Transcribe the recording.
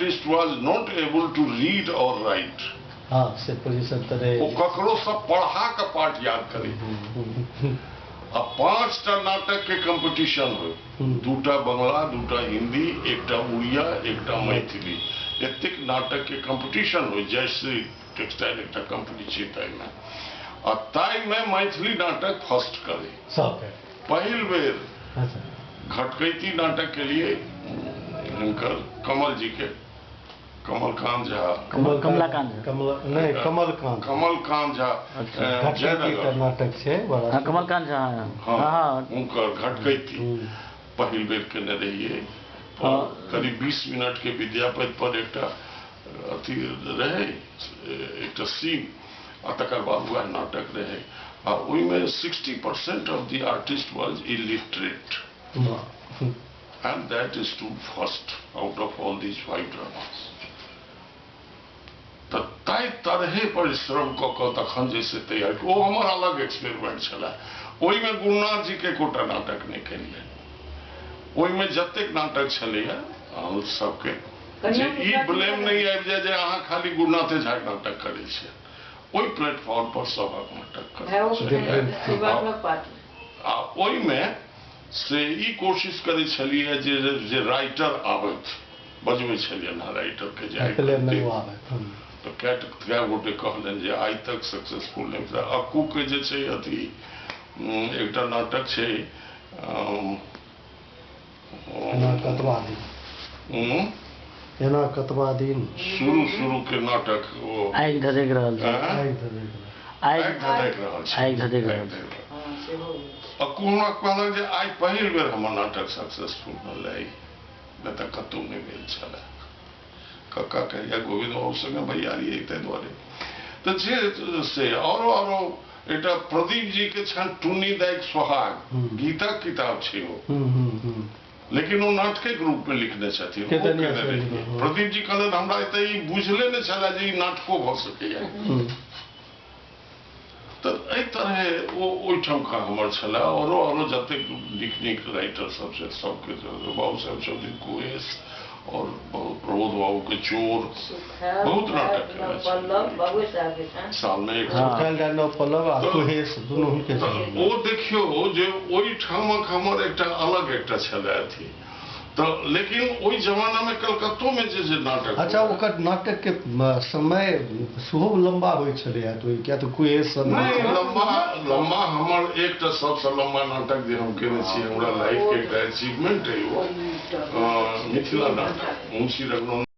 Artist was not able to read or write. हँ, से position तऽ रहै। ओ ककरोसँ पढ़ा कऽ पाठ याद करै आ 5टा नाटक के कंपटीशन होइ, 2टा बंगला, 2टा हिंदी, 1टा उड़िया, 1टा मैथिली, एतेक नाटक के कंपटीशन होइ। जयश्री टेक्सटाइल एकटा कंपनी छै ताहिमे, आ ताहिमे मैथिली नाटक फर्स्ट करै सबके पहिल बेर। घटकैती नाटक के लिए हिनकर कमल जी के, कमलकांत झा, कमल, कमलाकांत झा। कमल नहि, कमलकांत, कमलकांत झा। घटकैती एकटा जयनगर नाटक छै बड़ा। हँ, कमलकांत झा, हँ। हँ, हुनकर घटकैती पहिल बेर केने रहियै। करीब 20 मिनट के विद्यापति पर एकटा अथी रहै, एकटा सीन, आ तकर बाद वएह नाटक रहै, आ ओहिमे 60% of the artist was illiterate and that stood first out of all these 5 dramas. तऽ ताहि तरहे परिश्रम कऽ कऽ तखन जे से तैयार, ओ हमर अलग एक्सपेरिमेंट छलै। ओहिमे गुरुनाथ जीके एकोटा नाटक नहि केलियै। ओहिमे जतेक नाटक छलैए अहाँ सबके, जे ई ब्लेम नहि आबि जाय जे अहाँ खाली गुरुनाथे झाके नाटक करै छियै, ओहि प्लेटफॉर्म पर सभक नाटक करै छलियै। आ ओहिमे से ई कोशिश करै छलियै जे जे राइटर आबथि, बजबै छलियनि हँ राइटरके जे आबि प्ले नहि कऽ आबै। तऽ कए कए गोटे कहलनि जे आइ तक सक्सेसफुल नहि भेल। अक्कूके जे छै अथी, एकटा नाटक छै एना कतबा दिन, एना कतबा दिन, शुरू शुरू के नाटक ओ आगि धधकि रहल छै। आँय? आगि धधकि रहल। आगि आगि धधकि रहल छै। आगि धधकि रहल आगि छै। धधकि रहल। अक्कू हमरा कहलक जे आइ पहिल बेर हमर नाटक सक्सेसफुल भेलै, नहि तऽ कतहु नहि भेल छलै। कक्का कहिया गोविंद बाबू संगे भैयारी अइ, ताहि दुआरे तऽ जे से औरो औरो एकटा प्रदीप जी के छनि टुन्नी दाइक सोहाग, गीतक किताब छै ओ, हूँ हूँ हूँ लेकिन ओ नाटकेक रूप मे लिखने छथिन, ओ केतनिया केने से रहियै। हँ। प्रदीप जी कहलनि हमरा एतऽ ई बुझले नहि छलै जे ई नाटको भऽ सकैया। तऽ एहि तरहे ओ ओहिठामका हमर छलै। औरो औरो जतेक नीक नीक राइटर सब छथि सबके, बाबू साहेब चौधरी कुहेस और बहुत प्रबोध बाबू के चोर, बहुत नाटक केने छथिन सालमे एक। सुखायल जाय नव पल्लव आ कुहेस दुनू हुनके तऽ छनि। ओ देखियौ जे ओहिठामक हमर एकटा अलग एकटा छलै अथी तऽ, लेकिन ओहि जमानामे कलकत्तोमे जे जे नाटक अच्छा, हुए। ओकर नाटक के समय सेहो लम्बा होइ छलैए तऽ किया तऽ कुहेस सब नहि, लम्बा लम्बा हमर एकटा सबसँ लम्बा नाटक जे हम केने छी, हमरा लाइफके एकटा अचीवमेंट अइ ओ, मिथिला नाटक मुंशी रघुनन्दन।